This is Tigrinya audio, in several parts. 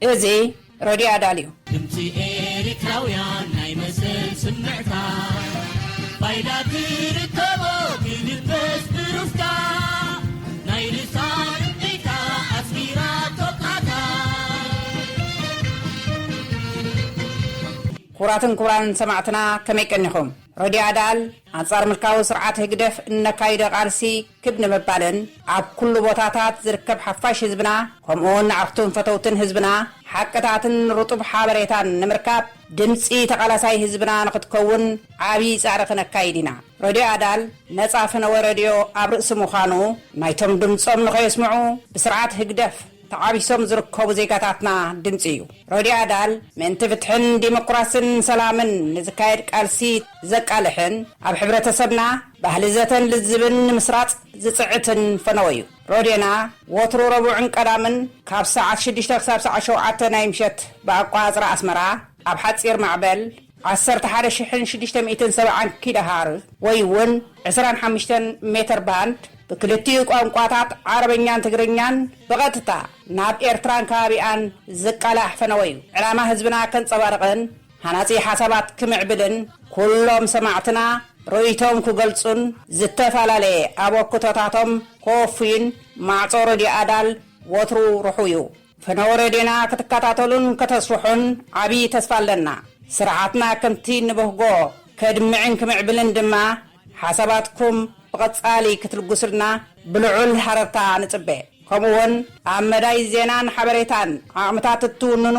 እዚ ረድዮ ኣዳል እዩ። ድምፂ ኤሪትራውያን ናይ መሰል ስምዕታ፣ ፋይዳ ትርከቦ ክልበስ ብሩፍታ፣ ናይ ልሳን እምቢታ ኣስጊራ ቶቃታ። ክቡራትን ክቡራን ሰማዕትና፣ ከመይ ቀኒኹም? ረድዮ ኣዳል ኣንጻር ምልካዊ ስርዓት ህግደፍ እነካይዶ ቃልሲ ክብ ንምባልን ኣብ ኩሉ ቦታታት ዝርከብ ሓፋሽ ህዝብና፣ ከምኡውን ንኣኽቱን ፈተውትን ህዝብና ሓቅታትን ርጡብ ሓበሬታን ንምርካብ ድምጺ ተቓላሳይ ህዝብና ንኽትከውን ዓብዪ ጻዕሪ ክነካይድ ኢና። ረድዮ ኣዳል ነጻ ፈነወ ረድዮ ኣብ ርእሲ ምዃኑ፣ ናይቶም ድምጾም ንኸየስምዑ ብስርዓት ህግደፍ ተዓቢሶም ዝርከቡ ዜጋታትና ድምጺ እዩ። ረድዮ ኣዳል ምእንቲ ፍትሕን ዲሞክራስን ሰላምን ንዝካየድ ቃልሲ ዘቃልሕን ኣብ ሕብረተሰብና ባህሊ ዘተን ልዝብን ንምስራጽ ዝጽዕትን ፈነወ እዩ። ረድዮና ወትሩ ረቡዕን ቀዳምን ካብ ሰዓት ሽዱሽተ ክሳብ ሰዓት ሸውዓተ ናይ ምሸት ብኣቋጽራ ኣስመራ ኣብ ሓጺር ማዕበል ዓሰርተ ሓደ ሽሕን ሽዱሽተ ሚእትን ሰብዓን ኪሎ ሃርዝ ወይ እውን ዕስራን ሓሙሽተን ሜተር ባንድ ብክልቲኡ ቋንቋታት ዓረበኛን ትግርኛን ብቐጥታ ናብ ኤርትራን ከባቢኣን ዝቃላሕ ፈነወ እዩ። ዕላማ ህዝብና ከንጸባርቕን ሃናጺ ሓሳባት ክምዕብልን ኩሎም ሰማዕትና ርእይቶም ክገልጹን ዝተፈላለየ ኣበርክቶታቶም ከወፍዩን ማዕጾ ረድዮ ኣዳል ወትሩ ርሑው እዩ። ፈነወ ረድዮና ክትከታተሉን ከተስፍሑን ዓብዪ ተስፋ ኣለና። ስርዓትና ከምቲ ንበህጎ ከድምዕን ክምዕብልን ድማ ሓሳባትኩም ብቐጻሊ ክትልግሱልና ብልዑል ሃረርታ ንጽበ። ከምኡውን ኣብ መዳይ ዜናን ሓበሬታን ዓቕምታት እትውንኑ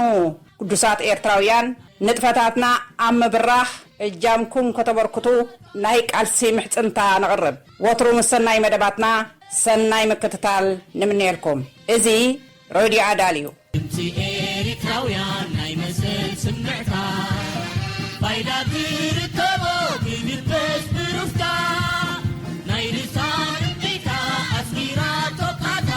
ግዱሳት ኤርትራውያን፣ ንጥፈታትና ኣብ ምብራኽ እጃምኩም ከተበርክቱ ናይ ቃልሲ ምሕጽንታ ነቕርብ። ወትሩ ምስ ሰናይ መደባትና ሰናይ ምክትታል ንምነየልኩም። እዚ ረድዮ ኣዳል እዩ። ድምፂ ኤሪትራውያን ናይ መሰል ስምዕታ፣ ፋይዳ ትርከቦ ክልበስ ብሩፍታ፣ ናይ ልሳን እምቢታ ኣስጊራ ቶቃታ።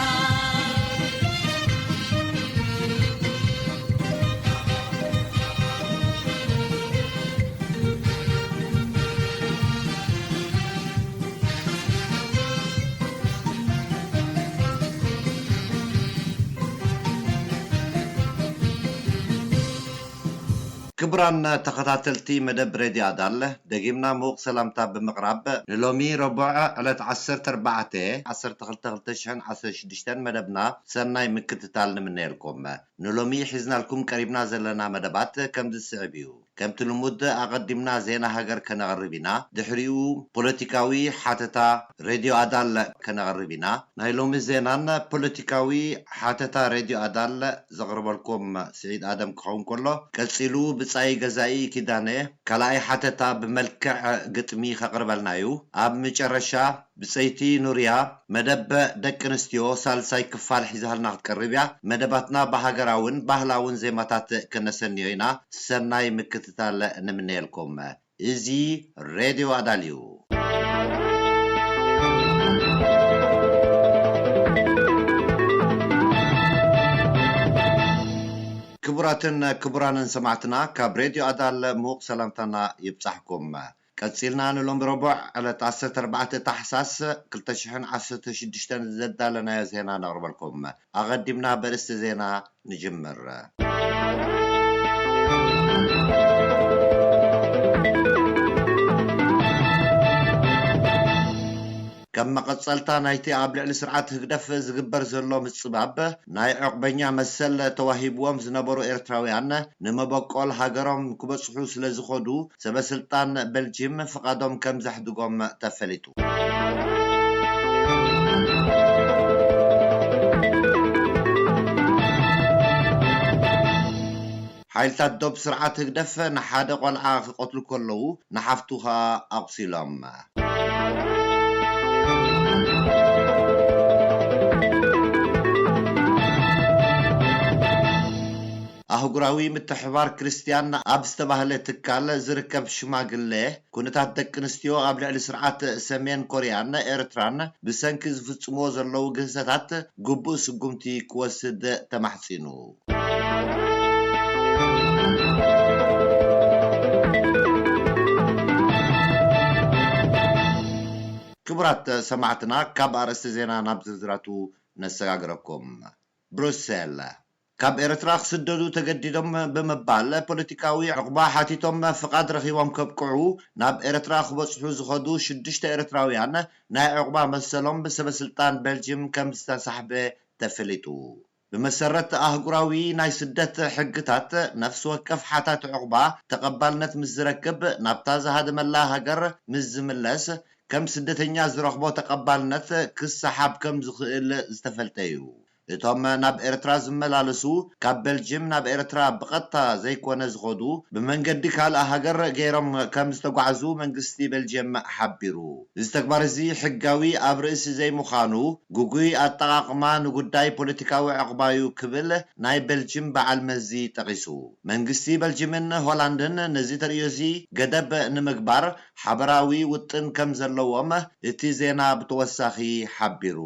ክቡራን ተኸታተልቲ መደብ ሬድዮ ኣዳል፣ ደጊምና ምዉቕ ሰላምታ ብምቕራብ፣ ንሎሚ ረቡዕ ዕለት ዓሰርተ ኣርባዕተ፣ ዓሰርተ ክልተ፣ ክልተ ሽሕን ዓሰርተ ሽዱሽተን መደብና ሰናይ ምክትታል ንምነየልኩም። ንሎሚ ሒዝናልኩም ቀሪብና ዘለና መደባት ከምዚ ዝስዕብ እዩ። ከምቲ ልሙድ ኣቐዲምና ዜና ሃገር ከነቕርብ ኢና። ድሕሪኡ ፖለቲካዊ ሓተታ ሬድዮ ኣዳል ከነቕርብ ኢና። ናይ ሎሚ ዜናን ፖለቲካዊ ሓተታ ሬድዮ ኣዳል ዘቕርበልኩም ስዒድ ኣደም ክኸውን ከሎ፣ ቀጺሉ ብጻይ ገዛኢ ኪዳነ ካልኣይ ሓተታ ብመልክዕ ግጥሚ ከቕርበልና እዩ። ኣብ መጨረሻ ብጸይቲ ኑርያ መደብ ደቂ ኣንስትዮ ሳልሳይ ክፋል ሒዛልና ክትቀርብ እያ። መደባትና ብሃገራውን ባህላውን ዜማታት ከነሰንዮ ኢና። ሰናይ ምክትታል ንምነየልኩም። እዚ ሬድዮ ኣዳል እዩ። ክቡራትን ክቡራንን ሰማዕትና፣ ካብ ሬድዮ ኣዳል ምዉቕ ሰላምታና ይብጻሕኩም። ቀጺልና ንሎሚ ረቡዕ ዕለት ዓሰርተ ኣርባዕተ ታሕሳስ ክልተ ሽሕን ዓሰርተ ሽዱሽተን ዘዳለናዮ ዜና ነቕርበልኩም። ኣቐዲምና በርእስቲ ዜና ንጅምር። ከም መቐጸልታ ናይቲ ኣብ ልዕሊ ስርዓት ህግደፍ ዝግበር ዘሎ ምጽባብ፣ ናይ ዑቕበኛ መሰል ተዋሂብዎም ዝነበሩ ኤርትራውያን ንመበቆል ሃገሮም ክበጽሑ ስለ ዝኸዱ፣ ሰበ ስልጣን በልጂም ፍቓዶም ከም ዘሕድጎም ተፈሊጡ። ሓይልታት ዶብ ስርዓት ህግደፍ ንሓደ ቆልዓ ክቐትሉ ከለዉ፣ ንሓፍቱ ኸኣ ኣቑሲሎም። ኣህጉራዊ ምትሕብባር ክርስትያን ኣብ ዝተባህለ ትካል ዝርከብ ሽማግለ፣ ኩነታት ደቂ ኣንስትዮ ኣብ ልዕሊ ስርዓት ሰሜን ኮርያን ኤርትራን ብሰንኪ ዝፍጽምዎ ዘለዉ ግህሰታት ግቡእ ስጉምቲ ክወስድ ተማሕጺኑ። ክቡራት ሰማዕትና፣ ካብ ኣርእስቲ ዜና ናብ ዝርዝራቱ ነሰጋግረኩም። ብሩሰል። ካብ ኤርትራ ክስደዱ ተገዲዶም ብምባል ፖለቲካዊ ዕቑባ ሓቲቶም ፍቓድ ረኺቦም ከብቅዑ ናብ ኤርትራ ክበጽሑ ዝኸዱ ሽዱሽተ ኤርትራውያን ናይ ዕቑባ መሰሎም ብሰበስልጣን ቤልጅም ከም ዝተሳሕበ ተፈሊጡ። ብመሰረት ኣህጉራዊ ናይ ስደት ሕግታት፣ ነፍሲ ወከፍ ሓታቲ ዕቑባ ተቐባልነት ምስ ዝረክብ፣ ናብታ ዝሃደመላ ሃገር ምስ ዝምለስ፣ ከም ስደተኛ ዝረኽቦ ተቐባልነት ክሰሓብ ከም ዝኽእል ዝተፈልጠ እዩ። እቶም ናብ ኤርትራ ዝመላለሱ፣ ካብ ቤልጅም ናብ ኤርትራ ብቐጥታ ዘይኮነ ዝኸዱ፣ ብመንገዲ ካልእ ሃገር ገይሮም ከም ዝተጓዕዙ መንግስቲ ቤልጅየም ሓቢሩ። እዚ ተግባር እዚ ሕጋዊ ኣብ ርእሲ ዘይምዃኑ፣ ግጉይ ኣጠቓቕማ ንጉዳይ ፖለቲካዊ ዕቑባዩ ክብል ናይ ቤልጅም በዓል መዚ ጠቒሱ። መንግስቲ ቤልጅምን ሆላንድን ነዚ ተርእዮ እዚ ገደብ ንምግባር ሓበራዊ ውጥን ከም ዘለዎም እቲ ዜና ብተወሳኺ ሓቢሩ።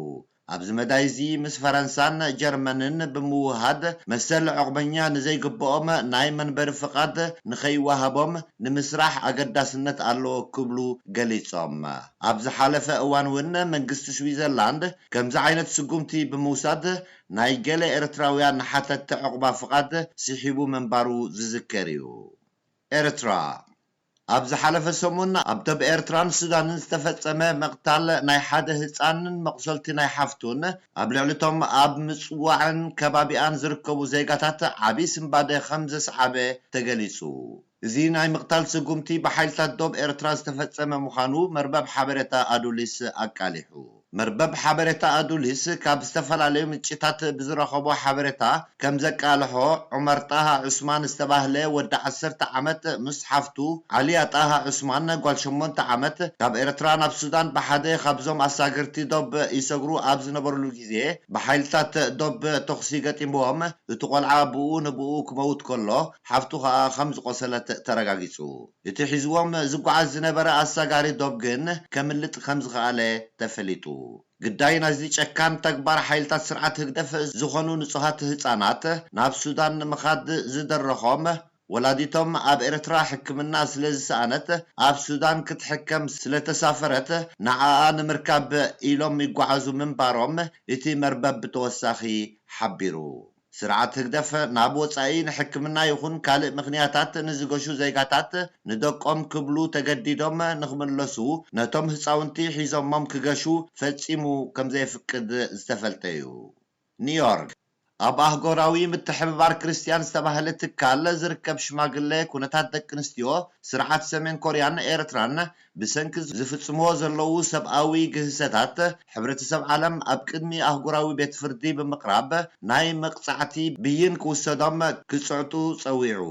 ኣብዚ መዳይ እዚ ምስ ፈረንሳን ጀርመንን ብምውሃድ መሰል ዕቑበኛ ንዘይግብኦም ናይ መንበሪ ፍቓድ ንኸይወሃቦም ንምስራሕ ኣገዳስነት ኣለዎ ክብሉ ገሊጾም። ኣብ ዝሓለፈ እዋን እውን መንግስቲ ስዊዘርላንድ ከምዚ ዓይነት ስጉምቲ ብምውሳድ ናይ ገለ ኤርትራውያን ሓተትቲ ዕቑባ ፍቓድ ስሒቡ ምንባሩ ዝዝከር እዩ። ኤርትራ። ኣብ ዝሓለፈ ሰሙን ኣብ ደብ ኤርትራን ሱዳንን ዝተፈጸመ ምቕታል ናይ ሓደ ህጻንን መቑሰልቲ ናይ ሓፍቱን ኣብ ልዕሊ እቶም ኣብ ምጽዋዕን ከባቢኣን ዝርከቡ ዜጋታት ዓቢ ስንባደ ከም ዘስዓበ ተገሊጹ። እዚ ናይ ምቕታል ስጉምቲ ብሓይልታት ዶብ ኤርትራ ዝተፈጸመ ምዃኑ መርበብ ሓበሬታ ኣዱሊስ ኣቃሊሑ። መርበብ ሓበሬታ ኣዱሊስ ካብ ዝተፈላለዩ ምንጭታት ብዝረኸቦ ሓበሬታ ከም ዘቃልሖ፣ ዑመር ጣሃ ዑስማን ዝተባህለ ወዲ ዓሰርተ ዓመት ምስ ሓፍቱ፣ ዓሊያ ጣሃ ዑስማን ጓል ሸሞንተ ዓመት፣ ካብ ኤርትራ ናብ ሱዳን ብሓደ ካብዞም ኣሳገርቲ ዶብ ይሰግሩ ኣብ ዝነበሩሉ ግዜ፣ ብሓይልታት ዶብ ተኹሲ ገጢምዎም፣ እቲ ቆልዓ ብኡ ንብኡ ክመውት ከሎ፣ ሓፍቱ ከኣ ከም ዝቖሰለት ተረጋጊጹ። እቲ ሒዝዎም ዝጓዓዝ ዝነበረ ኣሳጋሪ ዶብ ግን ከምልጥ ከም ዝኸኣለ ተፈሊጡ። ግዳይ ናይዚ ጨካን ተግባር ሓይልታት ስርዓት ህግደፍ ዝኾኑ ንጹሃት ህጻናት ናብ ሱዳን ንምኻድ ዝደረኾም፣ ወላዲቶም ኣብ ኤርትራ ሕክምና ስለ ዝሰኣነት ኣብ ሱዳን ክትሕከም ስለ ተሳፈረት ንዓኣ ንምርካብ ኢሎም ይጓዓዙ ምንባሮም እቲ መርበብ ብተወሳኺ ሓቢሩ። ስርዓት ህግደፍ ናብ ወጻኢ ንሕክምና ይኹን ካልእ ምኽንያታት ንዝገሹ ዜጋታት ንደቆም ክብሉ ተገዲዶም ንኽምለሱ ነቶም ህጻውንቲ ሒዞሞም ክገሹ ፈጺሙ ከም ዘየፍቅድ ዝተፈልጠ እዩ። ኒውዮርክ። ኣብ ኣህጉራዊ ምትሕብባር ክርስትያን ዝተባህለ ትካል ዝርከብ ሽማግለ ኩነታት ደቂ ኣንስትዮ ስርዓት ሰሜን ኮርያን ኤርትራን ብሰንኪ ዝፍጽምዎ ዘለዉ ሰብኣዊ ግህሰታት ሕብረተሰብ ዓለም ኣብ ቅድሚ ኣህጉራዊ ቤት ፍርዲ ብምቕራብ ናይ መቕጻዕቲ ብይን ክውሰዶም ክጽዕጡ ጸዊዑ።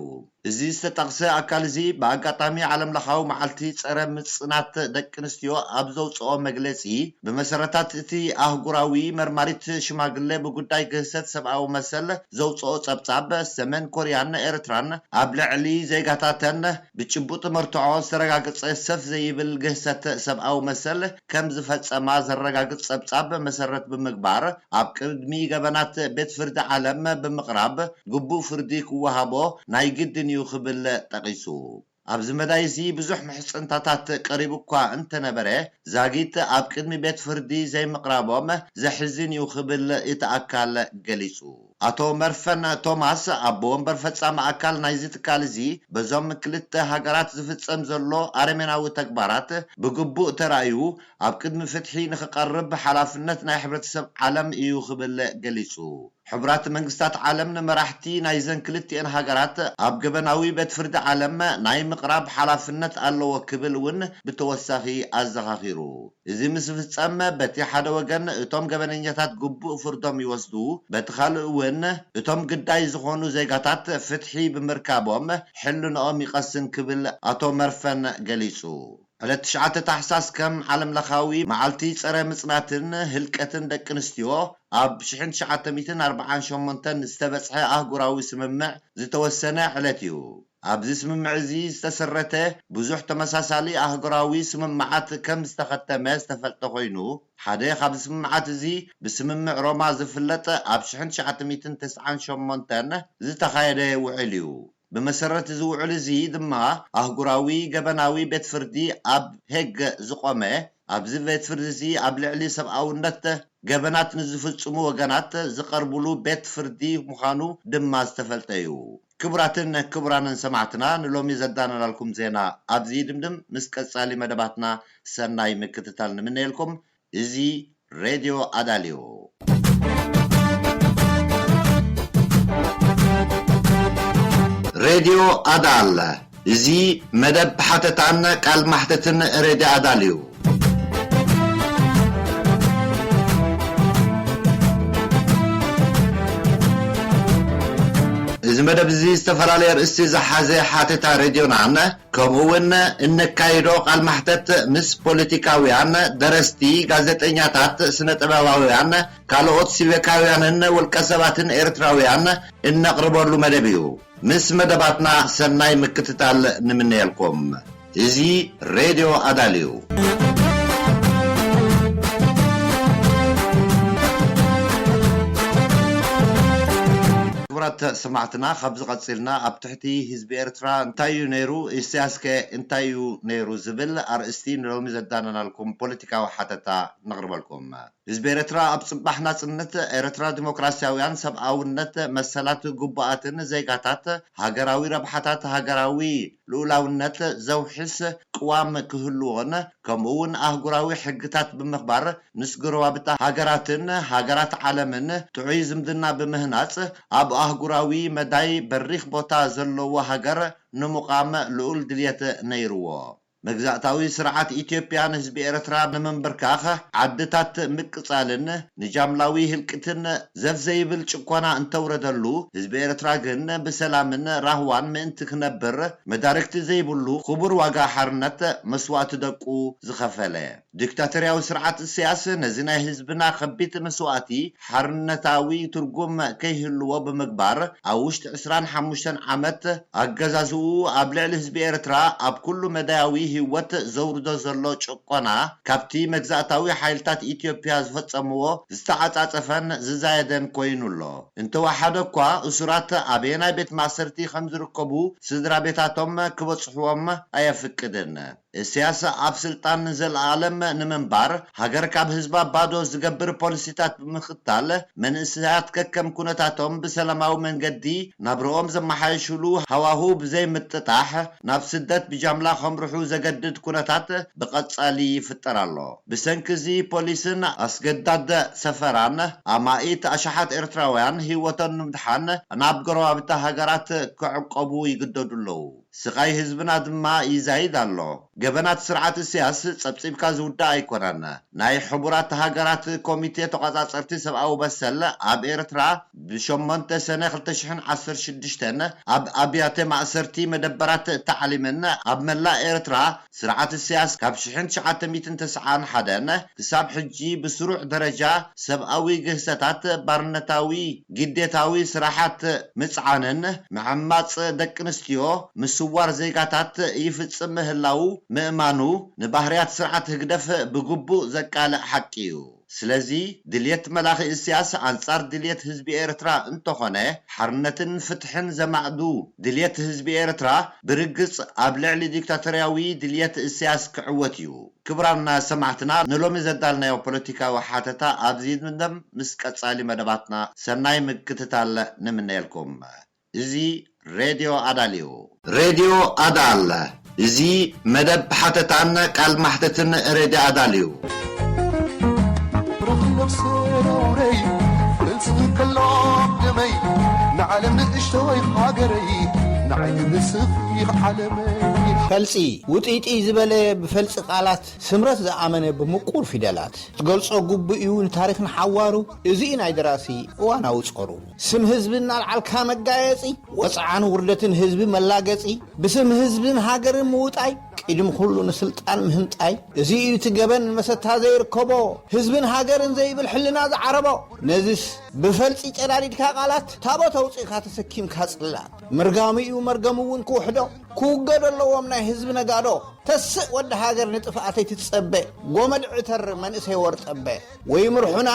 እዚ ዝተጠቕሰ ኣካል እዚ ብኣጋጣሚ ዓለምለኻዊ መዓልቲ ጸረ ምጽናት ደቂ ኣንስትዮ ኣብ ዘውጽኦ መግለጺ፣ ብመሰረታት እቲ ኣህጉራዊ መርማሪት ሽማግለ ብጉዳይ ግህሰት ሰብኣዊ መሰል ዘውጽኦ ጸብጻብ፣ ሰሜን ኮርያን ኤርትራን ኣብ ልዕሊ ዜጋታተን ብጭቡጥ መርትዖ ዝተረጋገጸ ሰፍ ዘይብል ግህሰት ሰብኣዊ መሰል ከም ዝፈጸማ ዘረጋግጽ ጸብጻብ መሰረት ብምግባር፣ ኣብ ቅድሚ ገበናት ቤት ፍርዲ ዓለም ብምቕራብ ግቡእ ፍርዲ ክወሃቦ ናይ ግድን እዩ ክብል ጠቒሱ። ኣብዚ መዳይ እዚ ብዙሕ ምሕጽንታታት ቀሪቡ እኳ እንተነበረ፣ ዛጊት ኣብ ቅድሚ ቤት ፍርዲ ዘይምቕራቦም ዘሕዝን እዩ ክብል እቲ ኣካል ገሊጹ። ኣቶ መርፈን ቶማስ፣ ኣቦ ወንበር ፈጻሚ ኣካል ናይዚ ትካል እዚ፣ በዞም ክልተ ሃገራት ዝፍጸም ዘሎ ኣረሜናዊ ተግባራት ብግቡእ ተራእዩ ኣብ ቅድሚ ፍትሒ ንኽቐርብ ሓላፍነት ናይ ሕብረተሰብ ዓለም እዩ ክብል ገሊጹ። ሕቡራት መንግስታት ዓለም ንመራሕቲ ናይዘን ክልቲኤን ሃገራት ኣብ ገበናዊ ቤት ፍርዲ ዓለም ናይ ምቕራብ ሓላፍነት ኣለዎ ክብል እውን ብተወሳኺ ኣዘኻኺሩ። እዚ ምስ ዝፍጸም በቲ ሓደ ወገን እቶም ገበነኛታት ግቡእ ፍርዶም ይወስዱ፣ በቲ ካልእ እውን እቶም ግዳይ ዝኾኑ ዜጋታት ፍትሒ ብምርካቦም ሕልንኦም ይቐስን ክብል ኣቶ መርፈን ገሊጹ። ዕለት ትሽዓተ ታሕሳስ ከም ዓለምለኻዊ መዓልቲ ጸረ ምጽናትን ህልቀትን ደቂ ኣንስትዮ ኣብ ሽሕን ትሽዓተ ሚእትን ኣርባዓን ሸሞንተን ዝተበጽሐ ኣህጉራዊ ስምምዕ ዝተወሰነ ዕለት እዩ። ኣብዚ ስምምዕ እዚ ዝተሰረተ ብዙሕ ተመሳሳሊ ኣህጉራዊ ስምምዓት ከም ዝተኸተመ ዝተፈልጠ ኮይኑ፣ ሓደ ካብዚ ስምምዓት እዚ ብስምምዕ ሮማ ዝፍለጥ ኣብ ሽሕን ትሽዓተ ሚእትን ተስዓን ሸሞንተን ዝተኻየደ ውዕል እዩ። ብመሰረት እዚ ውዕል እዚ ድማ ኣህጉራዊ ገበናዊ ቤት ፍርዲ ኣብ ሄግ ዝቖመ፣ ኣብዚ ቤት ፍርዲ እዚ ኣብ ልዕሊ ሰብኣውነት ገበናት ንዝፍጽሙ ወገናት ዝቐርብሉ ቤት ፍርዲ ምዃኑ ድማ ዝተፈልጠ እዩ። ክቡራትን ክቡራንን ሰማዕትና፣ ንሎሚ ዘዳለናልኩም ዜና ኣብዚ ይድምድም። ምስ ቀጻሊ መደባትና ሰናይ ምክትታል ንምነየልኩም። እዚ ሬድዮ ኣዳልዩ። ሬድዮ ኣዳል፣ እዚ መደብ ሓተታን ቃል ማሕተትን ሬድዮ ኣዳልዩ። እዚ መደብ እዚ ዝተፈላለየ ኣርእስቲ ዝሓዘ ሓተታ ሬድዮናን ከምኡ እውን እነካይዶ ቃል ማሕተት ምስ ፖለቲካውያን፣ ደረስቲ፣ ጋዜጠኛታት፣ ስነ ጥበባውያን፣ ካልኦት ሲቪካውያንን ውልቀ ሰባትን ኤርትራውያን እነቕርበሉ መደብ እዩ። ምስ መደባትና ሰናይ ምክትታል ንምነየልኩም። እዚ ሬድዮ ኣዳልዩ። ክቡራት ሰማዕትና፣ ካብዚ ቀጺልና ኣብ ትሕቲ ህዝቢ ኤርትራ እንታይ እዩ ነይሩ፣ ኢሳያስከ እንታይ እዩ ነይሩ ዝብል ኣርእስቲ ንሎሚ ዘዳለናልኩም ፖለቲካዊ ሓተታ ነቕርበልኩም። ህዝቢ ኤርትራ ኣብ ጽባሕ ናጽነት ኤርትራ ዲሞክራሲያውያን ሰብኣውነት መሰላት ግቡኣትን ዜጋታት ሃገራዊ ረብሓታት ሃገራዊ ልኡላውነት ዘውሕስ ቅዋም ክህልዎን ከምኡ እውን ኣህጉራዊ ሕግታት ብምኽባር ምስ ጎረባብታ ሃገራትን ሃገራት ዓለምን ጥዑይ ዝምድና ብምህናጽ ኣብ ኣህጉራዊ መዳይ በሪኽ ቦታ ዘለዎ ሃገር ንምቋም ልኡል ድልየት ነይርዎ። መግዛእታዊ ስርዓት ኢትዮጵያ ንህዝቢ ኤርትራ ንምንብርካኽ ዓድታት ምቅጻልን ንጃምላዊ ህልቂትን ዘፍ ዘይብል ጭቆና እንተውረደሉ፣ ህዝቢ ኤርትራ ግን ብሰላምን ራህዋን ምእንቲ ክነብር መዳርግቲ ዘይብሉ ክቡር ዋጋ ሓርነት መስዋእቲ ደቁ ዝኸፈለ። ዲክታቶርያዊ ስርዓት እስያስ ነዚ ናይ ህዝብና ከቢድ መስዋእቲ ሓርነታዊ ትርጉም ከይህልዎ ብምግባር ኣብ ውሽጢ ዕስራን ሓሙሽተን ዓመት ኣገዛዝኡ ኣብ ልዕሊ ህዝቢ ኤርትራ ኣብ ኩሉ መዳያዊ ህይወት ዘውርዶ ዘሎ ጭቆና ካብቲ መግዛእታዊ ሓይልታት ኢትዮጵያ ዝፈጸምዎ ዝተዓጻጸፈን ዝዛየደን ኮይኑ ኣሎ። እንተወሓደ እኳ እሱራት ኣበየናይ ቤት ማእሰርቲ ከም ዝርከቡ ስድራ ቤታቶም ክበጽሕዎም ኣየፍቅድን። እስያስ ኣብ ስልጣን ንዘለኣለም ንምንባር ሃገር ካብ ህዝባ ባዶ ዝገብር ፖሊሲታት ብምኽታል መንእሰያት ከከም ኩነታቶም ብሰላማዊ መንገዲ ናብርኦም ዘመሓየሽሉ ሃዋሁ ብዘይምጥጣሕ ናብ ስደት ብጃምላ ከምርሑ ዘገድድ ኩነታት ብቐጻሊ ይፍጠር ኣሎ። ብሰንኪ እዚ ፖሊስን ኣስገዳድ ሰፈራን ኣማኢት ኣሽሓት ኤርትራውያን ህይወቶም ንምድሓን ናብ ጎረባብቲ ሃገራት ክዕቆቡ ይግደዱ ኣለዉ። ስቓይ ህዝብና ድማ ይዛይድ ኣሎ። ገበናት ስርዓት እስያስ ጸብጺብካ ዝውዳእ ኣይኮነን። ናይ ሕቡራት ሃገራት ኮሚቴ ተቖጻጸርቲ ሰብኣዊ መሰል ኣብ ኤርትራ ብሸሞንተ ሰነ ክልተ ሽሕን ዓሰርተ ሽዱሽተን ኣብ ኣብያተ ማእሰርቲ መደበራት ታዕሊምን ኣብ መላእ ኤርትራ ስርዓት እስያስ ካብ ሽሕን ትሽዓተ ሚእትን ተስዓን ሓደን ክሳብ ሕጂ ብስሩዕ ደረጃ ሰብኣዊ ግህሰታት፣ ባርነታዊ ግዴታዊ ስራሓት ምጽዓንን ምዕማጽ ደቂ ኣንስትዮ፣ ምስዋር ዜጋታት ይፍጽም ምህላዉ ምእማኑ ንባህርያት ስርዓት ህግደፍ ብግቡእ ዘቃልዕ ሓቂ እዩ። ስለዚ ድልየት መላኺ እስያስ ኣንጻር ድልየት ህዝቢ ኤርትራ እንተኾነ፣ ሓርነትን ፍትሕን ዘማዕዱ ድልየት ህዝቢ ኤርትራ ብርግጽ ኣብ ልዕሊ ዲክታቶርያዊ ድልየት እስያስ ክዕወት እዩ። ክቡራን ሰማዕትና፣ ንሎሚ ዘዳልናዮ ፖለቲካዊ ሓተታ ኣብዚ ይድምደም። ምስ ቀጻሊ መደባትና ሰናይ ምክትታል ንምነየልኩም። እዚ ሬድዮ ኣዳል እዩ። ሬድዮ ኣዳል፣ እዚ መደብ ሓተታን ቃል ማሕተትን ሬድዮ ኣዳል እዩ። ብርኽነፍሲ ነውረይ፣ ፈልሲ ከሎ ደመይ፣ ንዓለም ንእሽቶይ ሃገረይ፣ ንዓይ ንስኺ ዓለመይ። ፈልጺ ውጢጢ ዝበለ ብፈልጺ ቃላት፣ ስምረት ዝኣመነ ብምቁር ፊደላት። ክትገልጾ ግቡእ እዩ ንታሪኽ ንሓዋሩ፣ እዚ እዩ ናይ ደራሲ እዋናዊ ጾሩ። ስም ህዝቢ እናልዓልካ መጋየጺ፣ ወጽዓን ውርደትን ህዝቢ መላገጺ፣ ብስም ህዝብን ሃገርን ምውጣይ፣ ቅድሚ ኩሉ ንስልጣን ምህንጣይ። እዚ እዩ እቲ ገበን መሰታ ዘይርከቦ፣ ህዝብን ሃገርን ዘይብል ሕልና ዝዓረቦ። ነዚስ ብፈልጺ ጨዳዲድካ ቃላት፣ ታቦት ኣውጺእካ ተሰኪምካ ጽላት። ምርጋሙ እዩ መርገሙ እውን ክውሕዶ፣ ክውገዶ ኣለዎም ናይ ህዝቢ ነጋዶ። ተስእ ወዲ ሃገር ንጥፍኣተይ ትጸበ፣ ጎመድ ዕተር መንእሰይ ወርጠበ። ወይ ምርሑና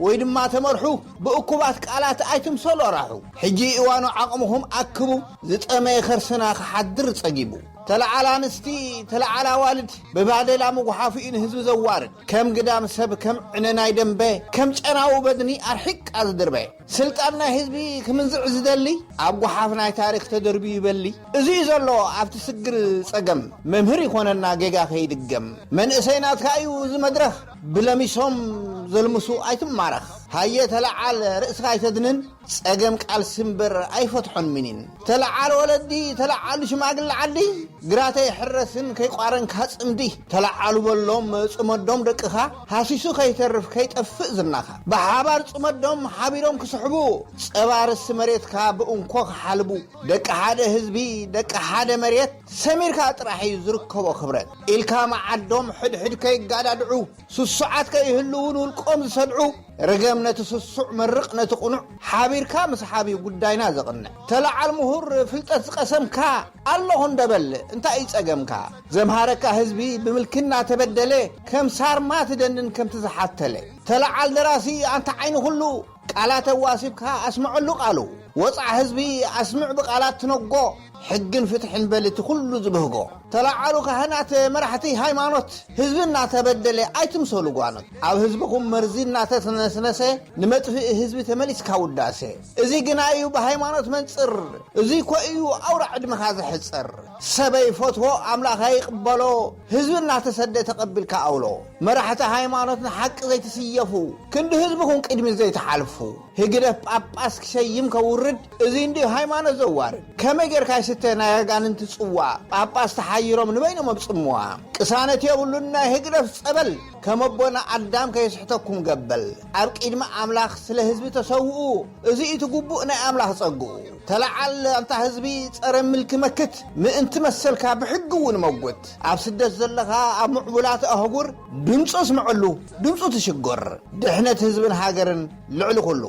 ወይ ድማ ተመርሑ፣ ብእኩባት ቃላት ኣይትምሰሉ ኣራሑ። ሕጂ እዋኑ ዓቕምኹም ኣክቡ፣ ዝጠመየ ከርስና ክሓድር ጸጊቡ። ተለዓል ኣንስቲ፣ ተለዓል ኣዋልድ፣ ብባዴላ ምጉሓፉ እዩ ንህዝቢ ዘዋርድ። ከም ግዳም ሰብ፣ ከም ዕነ ናይ ደንበ፣ ከም ጨናዊ በድኒ ኣርሒቃ ዝድርበ። ስልጣን ናይ ህዝቢ ክምንዝዕ ዝደሊ፣ ኣብ ጓሓፍ ናይ ታሪኽ ተደርብዩ ይበሊ። እዚ እዩ ዘሎ ኣብቲ ስግር ጸገም፣ መምህር ይኾነና ጌጋ ከይድገም። መንእሰይ ናትካ እዩ እዚ መድረኽ፣ ብለሚሶም ዘልምሱ ኣይትማረኽ። ሃየ ተለዓል ርእስኻ ኣይተድንን፣ ጸገም ቃልሲ እምበር ኣይፈትሖን ሚኒን። ተለዓል ወለዲ፣ ተለዓሉ ሽማግለ ዓዲ፣ ግራት ኣይሕረስን ከይቋረንካ ጽምዲ። ተለዓሉ በሎም ጽመዶም ደቅኻ፣ ሃሲሱ ከይተርፍ ከይጠፍእ ዝናኻ። ብሓባር ጽመዶም ሓቢሮም ክስሕቡ፣ ጸባ ርእሲ መሬትካ ብእንኮ ክሓልቡ። ደቂ ሓደ ህዝቢ፣ ደቂ ሓደ መሬት፣ ሰሚርካ ጥራሕ እዩ ዝርከቦ ክብረት። ኢልካ መዓዶም ሕድሕድ ከይጋዳድዑ፣ ስሱዓት ከይህልዉ ንውልቆም ዝሰድዑ፣ ርገም ነቲ ስሱዕ መርቕ ነቲ ቅኑዕ፣ ሓቢርካ ምስሓብ እዩ ጉዳይና ዘቕንዕ። ተለዓል ምሁር ፍልጠት ዝቐሰምካ፣ ኣለኹ እንደ በል እንታይ እዩ ጸገምካ? ዘምሃረካ ህዝቢ ብምልኪ እናተበደለ፣ ከም ሳርማ ትደንን ከምቲ ዝሓተለ። ተለዓል ደራሲ ኣንታ ዓይኒ ኩሉ፣ ቃላት ኣዋሲብካ ኣስምዐሉ ቃሉ። ወጻዕ ህዝቢ ኣስምዕ ብቃላት ትነጎ፣ ሕግን ፍትሕን በል እቲ ኩሉ ዝብህጎ። ተለዓሉ ካህናት መራሕቲ ሃይማኖት፣ ህዝቢ እናተበደለ ኣይትምሰሉ ጓኖት። ኣብ ህዝብኹም መርዚ እናተነስነሰ፣ ንመጥፍኢ ህዝቢ ተመሊስካ ውዳሴ። እዚ ግና እዩ ብሃይማኖት መንጽር፣ እዚ እኮ እዩ ኣውራ ዕድመኻ ዘሕጽር። ሰበይ ፈትዎ ኣምላኽ ኣይቕበሎ፣ ህዝቢ እናተሰደ ተቐቢልካ ኣውሎ። መራሕቲ ሃይማኖት ንሓቂ ዘይትስየፉ፣ ክንዲ ህዝብኹም ቅድሚት ዘይትሓልፉ። ህግደፍ ጳጳስ ክሸይም ከውርድ፣ እዚ እንድዩ ሃይማኖት ዘዋርድ። ከመይ ጌርካ ይስተ ናይ ኣጋንንቲ ጽዋ፣ ጳጳስ ተሓይሮም ንበይኖም ኣብ ጽምዋ። ቅሳነት የብሉን ናይ ህግደፍ ጸበል፣ ከም ኣቦና ኣዳም ከየስሕተኩም ገበል። ኣብ ቅድሚ ኣምላኽ ስለ ህዝቢ ተሰውኡ፣ እዚ እቲ ግቡእ ናይ ኣምላኽ ጸግኡ። ተለዓል ኣንታ ህዝቢ ጸረ ምልኪ መክት፣ ምእንቲ መሰልካ ብሕጊ እውን መጉት። ኣብ ስደት ዘለኻ ኣብ ምዕቡላት ኣህጉር፣ ድምፁ እስምዐሉ፣ ድምፁ ትሽጎር። ድሕነት ህዝብን ሃገርን ልዕሊ ኩሉ።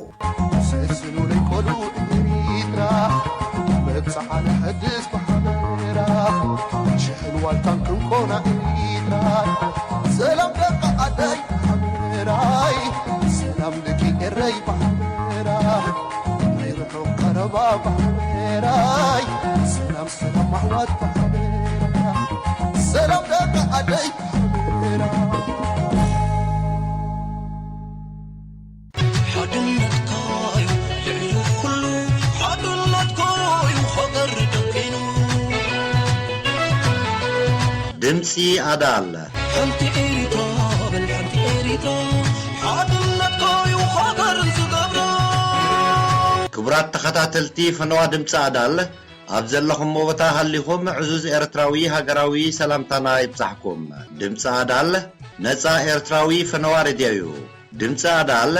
ሰስኑለይ ቆልዑ ኤሪትራ፣ መብጽዓ ንሐድስ ብሓበራ፣ ሽሕን ዋልታን ክንኮና ኤሪትራ። ሰላም ደቂ ዓደይ ብሓበራይ፣ ሰላም ደቂ ኤረይ ብሓበራ፣ ናይ ርሑቕ ቀረባ ብሓበራይ፣ ሰላም ሰላም ኣሕዋት ብሓበራ፣ ሰላም ደቂ ዓደይ ብሓበራ። ሓድነትካ እዩ ልዕሊ ኩሉ፣ ሓድነትካ እዩ ሃገር ደቂኑ። ድምፂ ኣዳል። ሓንቲ ኤሪትራ በል ሓንቲ ኤሪትራ፣ ሓድነትካ እዩ ሃገር ዝገብራ። ክቡራት ተኸታተልቲ ፈነዋ ድምፂ ኣዳል፣ ኣብ ዘለኹምዎ ቦታ ሃሊኹም ዕዙዝ ኤርትራዊ ሃገራዊ ሰላምታና ይብጻሕኩም። ድምፂ ኣዳል ነጻ ኤርትራዊ ፈነዋ ሬድዮ እዩ። ድምፂ ኣዳል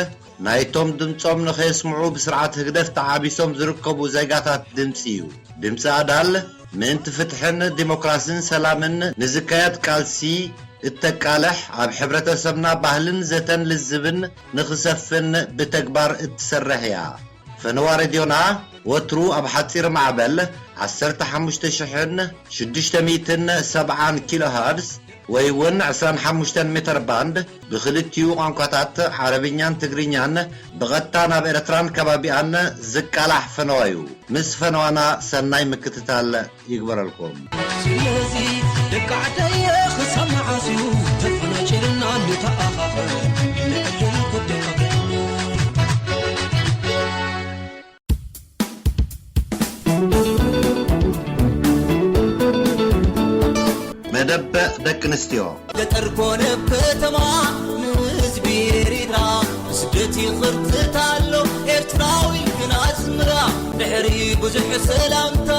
ናይቶም ድምፆም ንኸየስምዑ ብስርዓት ህግደፍ ተዓቢሶም ዝርከቡ ዜጋታት ድምፂ እዩ። ድምፂ ኣዳል ምእንቲ ፍትሕን ዲሞክራስን ሰላምን ንዝካየድ ቃልሲ እተቃልሕ፣ ኣብ ሕብረተሰብና ባህልን ዘተን ልዝብን ንኽሰፍን ብተግባር እትሰርሕ እያ። ፈነዋ ሬድዮና ወትሩ ኣብ ሓጺር ማዕበል ዓሰርተ ሓሙሽተ ሽሕን ሽዱሽተ ሚእትን ሰብዓን ኪሎ ሀርዝ ወይ እውን ዕስራን ሓሙሽተን ሜተር ባንድ ብኽልቲኡ ቋንቋታት ዓረብኛን ትግርኛን ብቐጥታ ናብ ኤርትራን ከባቢኣን ዝቃላሕ ፈነዋ እዩ። ምስ ፈነዋና ሰናይ ምክትታል ይግበረልኩም። ስለዚ ደቂ ዓደየ ክሳብ መዓስ እዩ ተፈናጭልና ንተኣኻኸብ? ንዕድል ጉዳይ መደብ ደቂ ኣንስትዮ። ገጠር ኮነ ከተማ ንህዝቢ ኤሪትራ ብስደት ይኽርትት ኣሎ ኤርትራዊ ግን ኣስምራ። ድሕሪ ብዙሕ ሰላምታ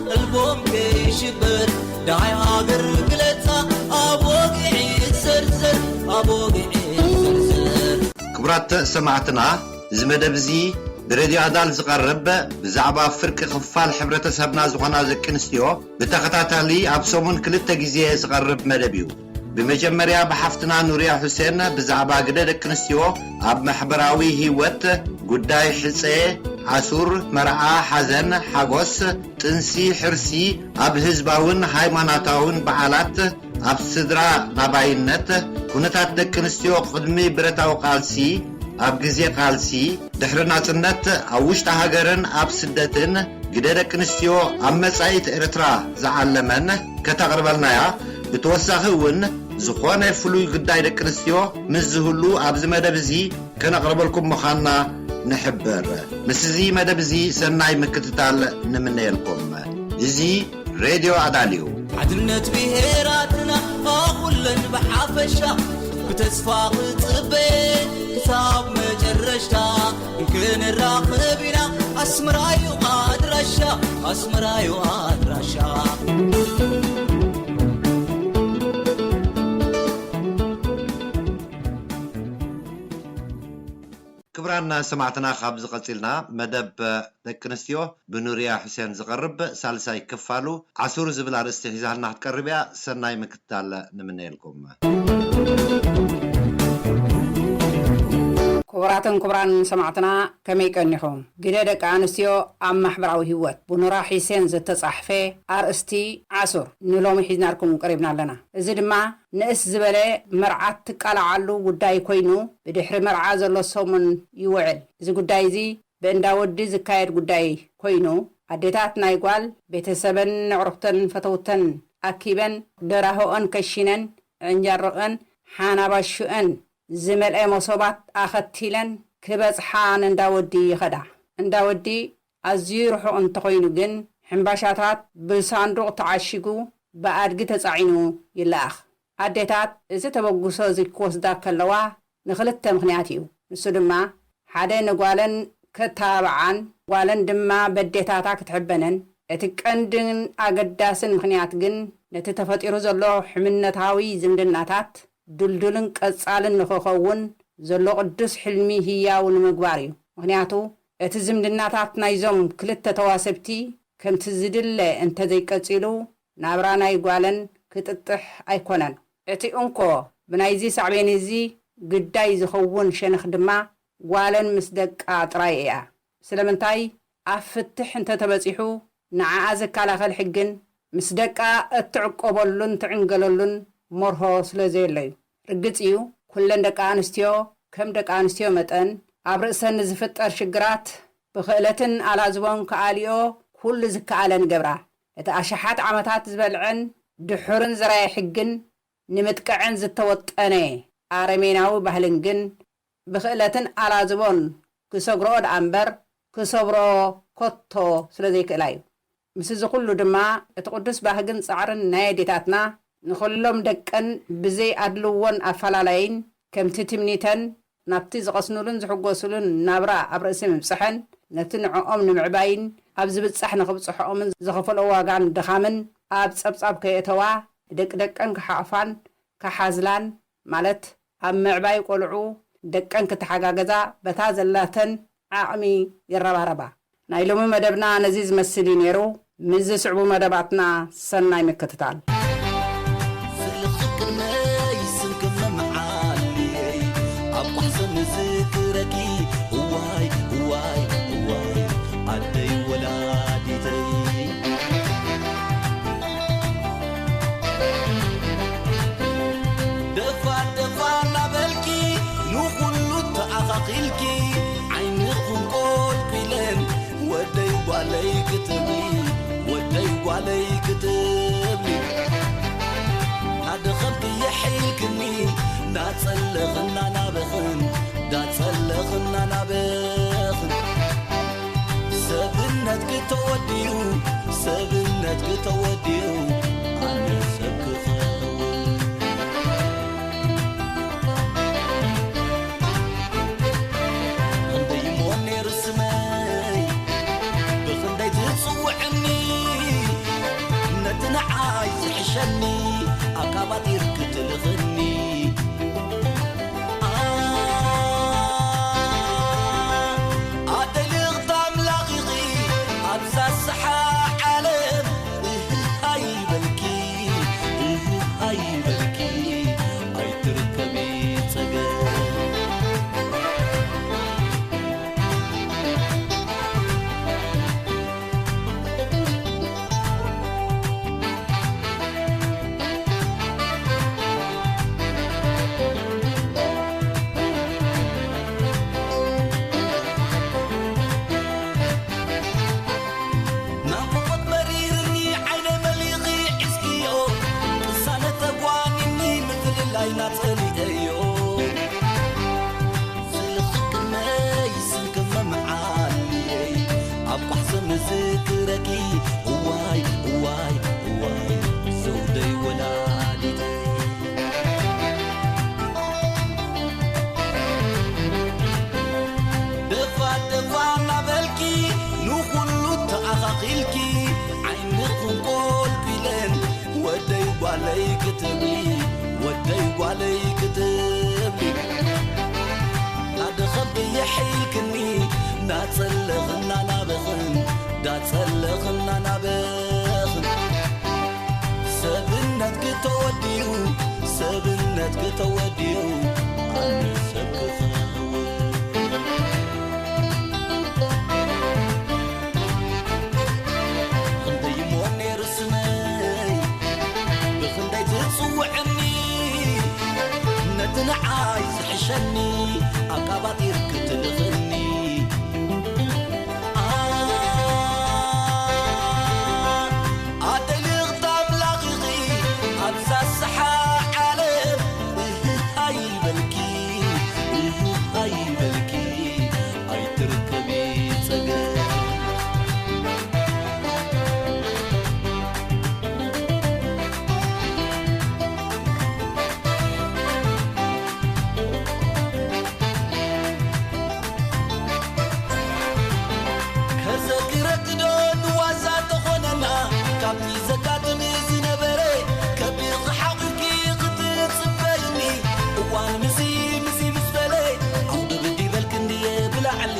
ቀልቦም ከይሽበር ደሃይ ሃገር ግለጻ ኣብ ወግዒ ዘርዘር ኣብ ወግዒ ዘርዘር። ክቡራት ሰማዕትና፣ እዚ መደብ እዚ ብሬድዮ ኣዳል ዝቐርብ ብዛዕባ ፍርቂ ክፋል ሕብረተሰብና ዝኾና ደቂ ኣንስትዮ ብተኸታታሊ ኣብ ሰሙን ክልተ ግዜ ዝቐርብ መደብ እዩ። ብመጀመርያ ብሓፍትና ኑርያ ሑሴን ብዛዕባ ግደ ደቂ ኣንስትዮ ኣብ ማሕበራዊ ህይወት፣ ጉዳይ ሕጸ፣ ኣሱር፣ መርዓ፣ ሓዘን፣ ሓጎስ፣ ጥንሲ፣ ሕርሲ፣ ኣብ ህዝባውን ሃይማኖታውን በዓላት፣ ኣብ ስድራ ናባይነት፣ ኩነታት ደቂ ኣንስትዮ ቅድሚ ብረታዊ ቃልሲ፣ ኣብ ግዜ ቃልሲ፣ ድሕሪ ናጽነት ኣብ ውሽጢ ሃገርን ኣብ ስደትን ግደ ደቂ ኣንስትዮ ኣብ መጻኢት ኤርትራ ዝዓለመን ከተቕርበልናያ፣ ብተወሳኺ እውን ዝኾነ ፍሉይ ግዳይ ደቂ ኣንስትዮ ምስ ዝህሉ ኣብዚ መደብ እዚ ከነቕርበልኩም ምዃንና ንሕብር። ምስዚ መደብ እዚ ሰናይ ምክትታል ንምነየልኩም። እዚ ሬድዮ ኣዳልዩ። ሓድነት ብሄራትና ኩለን ብሓፈሻ ብተስፋ ክጽበ ክሳብ መጨረሽታ ክንራኸብ ኢና። ኣስመራዩ ኣድራሻ ኣስመራዩ ኣድራሻ። ክቡራን ሰማዕትና፣ ካብዚ ቀጺልና መደብ ደቂ ኣንስትዮ ብኑርያ ሑሴን ዝቐርብ ሳልሳይ ክፋሉ ዓሱር ዝብል ኣርእስቲ ሒዛልና ክትቀርብ እያ። ሰናይ ምክትታል ንምነየልኩም። ክቡራትን ክቡራን ሰማዕትና፣ ከመይ ቀኒኹም? ግደ ደቂ ኣንስትዮ ኣብ ማሕበራዊ ህይወት ብኑራ ሒሴን ዝተጻሕፈ ኣርእስቲ ዓሱር ንሎሚ ሒዝናልኩም ቀሪብና ኣለና። እዚ ድማ ንእስ ዝበለ መርዓት ትቃላዓሉ ጉዳይ ኮይኑ፣ ብድሕሪ መርዓ ዘሎ ሰሙን ይውዕል። እዚ ጉዳይ እዚ ብእንዳ ወዲ ዝካየድ ጉዳይ ኮይኑ፣ ኣዴታት ናይ ጓል ቤተሰበን ነዕሩኽተን ፈተውተን ኣኪበን፣ ደራሆአን ከሺነን፣ ዕንጃሮአን ሓናባሹአን ዝመልአ መሶባት ኣኸቲለን ክበጽሓ ንእንዳ ወዲ ይኸዳ። እንዳ ወዲ ኣዝዩ ርሑቕ እንተኾይኑ ግን፣ ሕምባሻታት ብሳንዱቕ ተዓሺጉ ብኣድጊ ተጻዒኑ ይለኣኽ። ኣዴታት እዚ ተበግሶ እዚ ክወስዳ ከለዋ ንኽልተ ምኽንያት እዩ። ንሱ ድማ፣ ሓደ ንጓለን ከተባብዓን፣ ጓለን ድማ በዴታታ ክትሕበነን። እቲ ቀንድን ኣገዳስን ምኽንያት ግን፣ ነቲ ተፈጢሩ ዘሎ ሕምነታዊ ዝምድናታት ድልዱልን ቀጻልን ንኽኸውን ዘሎ ቅዱስ ሕልሚ ህያው ንምግባር እዩ። ምኽንያቱ፣ እቲ ዝምድናታት ናይዞም ክልተ ተዋሰብቲ ከምቲ ዝድለ እንተዘይቀጺሉ፣ ናብራ ናይ ጓለን ክጥጥሕ ኣይኮነን። እቲ እንኮ ብናይዚ ሳዕቤን እዚ ግዳይ ዝኸውን ሸነኽ ድማ ጓለን ምስ ደቃ ጥራይ እያ። ስለምንታይ? ኣብ ፍትሕ እንተተበጺሑ፣ ንዓኣ ዝከላኸል ሕግን ምስ ደቃ እትዕቆበሉን ትዕንገለሉን መርሆ ስለ ዘየሎ እዩ። ርግጽ እዩ፣ ኩለን ደቂ ኣንስትዮ ከም ደቂ ኣንስትዮ መጠን፣ ኣብ ርእሰን ንዝፍጠር ሽግራት ብኽእለትን ኣላዝቦን ክኣልዮ ኩሉ ዝከኣለን ይገብራ። እቲ ኣሽሓት ዓመታት ዝበልዐን ድሑርን ዘራየ ሕግን ንምጥቃዐን ዝተወጠነ ኣረሜናዊ ባህልን ግን ብኽእለትን ኣላዝቦን ክሰግርኦ ደኣ እምበር ክሰብርኦ ከቶ ስለ ዘይክእላ እዩ። ምስ እዚ ኩሉ ድማ እቲ ቅዱስ ባህግን ጻዕርን ናይ ኣዴታትና ንኹሎም ደቀን ብዘይ ኣድልዎን ኣፈላላይን ከምቲ ትምኒተን ናብቲ ዝቐስኑሉን ዝሕጎሱሉን ናብራ ኣብ ርእሲ ምብጽሐን ነቲ ንዕኦም ንምዕባይን ኣብ ዝብጻሕ ንኽብጽሕኦምን ዝኸፈልኦ ዋጋን ድኻምን ኣብ ጸብጻብ ከየእተዋ ንደቂ ደቀን ክሓቑፋን ክሓዝላን ማለት ኣብ ምዕባይ ቆልዑ ደቀን ክተሓጋገዛ በታ ዘላተን ዓቕሚ ይረባረባ። ናይ ሎሚ መደብና ነዚ ዝመስል እዩ ነይሩ። ምስ ዝስዕቡ መደባትና ሰናይ ምክትታል። ስልኺ ቅድመይ ስንክም መዓልየይ ኣብ ቋሕሰ ምዝክረኪ እዋይ እዋይ እዋይ ኣደይ ወላዲተይ። ደፋ ደፋ እናበልኪ ንኹሉ ተኣኻኺልኪ ዓይንኹም ቆልቁለን ወደይ ጓለይ ክትብሊ ወደይ ጓለይ ክትብሊ ናደኸምኪ የሕይልክኒ ናጸለኽና ናበኽን ዳጸለኽና ናበኽን ሰብነትኪ ተወዲኡ ሰብነትኪ ተወዲኡ ኣነ ሰብ ክኸውን ክንደይ እሞ ነይሩ ስመይ ብኽንደይ ትጽውዕኒ ነቲ ንዓይ ዝሕሸኒ ኣቃባጢር ክትልኽኒ ኣደልኽቲ ኣምላኽ ኢኺ ኣብዛ ሰሓ ዓለም እህ ኣይበልኪ እህ ኣይበልኪ ኣይትርከቢ ጸገም ኢልኪ ዓይንኽን ቆልቁለን ወደይ ጓለይ ክትብሊ፣ ወደይ ጓለይ ክትብሊ። ኣደ ኸብዲ የሕይልክኒ ናጸለኽን ናናበኽን፣ ዳጸለኽን ናናበኽን። ሰብነት ክተወዲኡ፣ ሰብነት ክተወዲኡ ኣነ ሰብ ክኸውን። ክንደይ እሞ ነይሩ ስመይ ብኽንደይ ትጽውዕኒ፣ ነቲ ንዓይ ዝሕሸኒ ኣቃባጢር ክትልኽኒ። ኣደልኽቲ ኣምላኽ ኢኺ ኣብዛ ሰሓ ዓለም፣ እህ ኣይበልኪ፣ እህ ኣይበልኪ፣ ኣይትርከቢ ጸገም። ከዘክረኪ ዶ ንዋዛ ተኾነና፣ ካብቲ ዘጋጥም ዝነበረ፣ ከቢርኺ ሓቒፍኪ ክትጽበይኒ። እዋን ምዚ ምዚ ምስ በለ፣ ኣውዲ ብዲ በልኪ እንድየ ብላዕሊ፣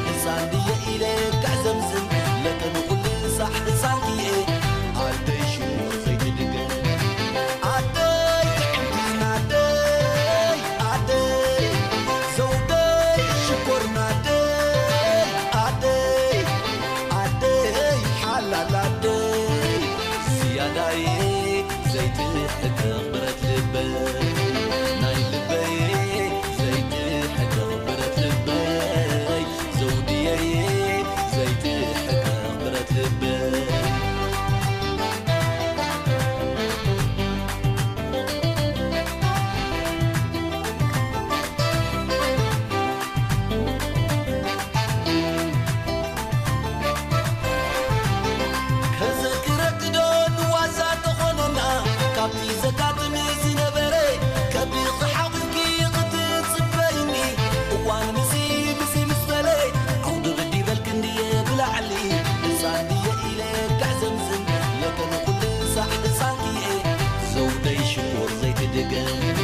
ህፃን ድየ ኢለ ክዕዘምዝም፣ ለከ ንኹሉ ሳዕ ህፃንኪ እየ፣ ኣደይ ሽሙ ዘይትድገም። ኣደይ ጥዕምቲ ናደይ፣ ኣደይ ዘውደይ ሽኮር ናደይ፣ ኣደይ፣ ኣደይ ሓላል ኣደይ፣ ዝያዳይ ዘይትሕከኽ ብረት ልበይ፣ ናይ ልበይ ዘይትሕከኽ ብረት ልበይ፣ ዘውድየይ ዘይትሕከኽ ብረት ልበይ። ከዘክረኪ ዶ ንዋዛ ተኾነና፣ ካብቲ ዘጋጥም ዝነበረ፣ ከቢርኺ ሓቒፍኪ ክትጽበይኒ፣ እዋን ምዚ ምዚ ምስ በለ፣ ዓውዲ ግዲ በልኪ እንድየ ብላዕሊ፣ ህፃን ድየ ኢለ ክዕዘምዝም፣ ለከ ንኹሉ ሳዕ ህፃንኪ እየ፣ ዘውደይ ሽኮር ዘይትድገም።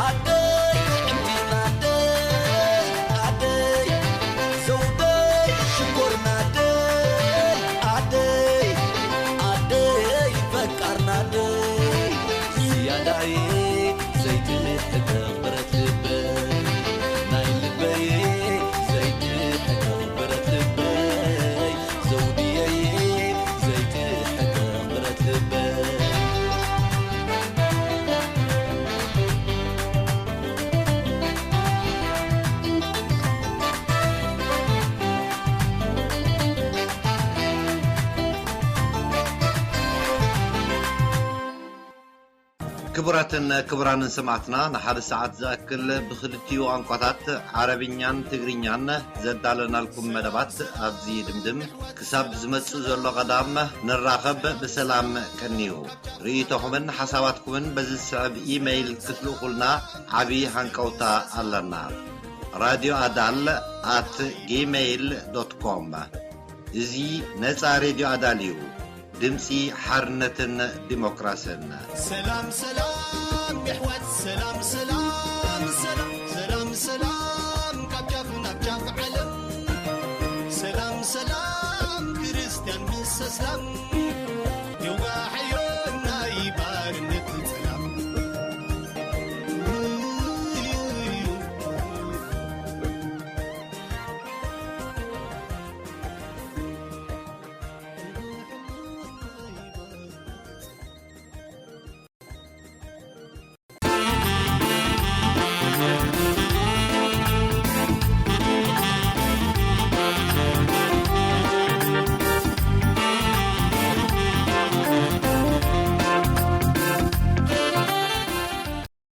ኣደይ ጥዕምቲ ናደይ፣ ኣደይ ዘውደይ ሽኮር ናደይ፣ ኣደይ፣ ኣደይ ፈቃር ናደይ፣ ዝያዳይ ዘይትሕከኽ ብረት ልበይ፣ ናይ ልበይ ዘይትሕከኽ ብረት ልበይ፣ ዘውድየይ ዘይትሕከኽ ብረት ልበይ። ክቡራትን ክቡራንን ሰማዕትና፣ ንሓደ ሰዓት ዝኣክል ብኽልቲኡ ቋንቋታት ዓረብኛን ትግርኛን ዘዳለናልኩም መደባት ኣብዚ ይድምድም። ክሳብ ዝመጽእ ዘሎ ቀዳም ንራኸብ፣ ብሰላም ቀንዩ። ርእይቶኹምን ሓሳባትኩምን በዚ ዝስዕብ ኢመይል ክትልእኹልና ዓቢ ሃንቀውታ ኣለና። ራድዮ ኣዳል ኣት ጂሜይል ዶት ኮም። እዚ ነጻ ሬድዮ ኣዳል እዩ። ድምጺ ሓርነትን ዲሞክራስን። ሰላም ሰላም የሕዋት፣ ሰላም ሰላም ሰላም፣ ሰላም ሰላም ካብ ጫፍ ናብ ጫፍ ዓለም። ሰላም ሰላም ክርስትያን ምስ ኣስላም።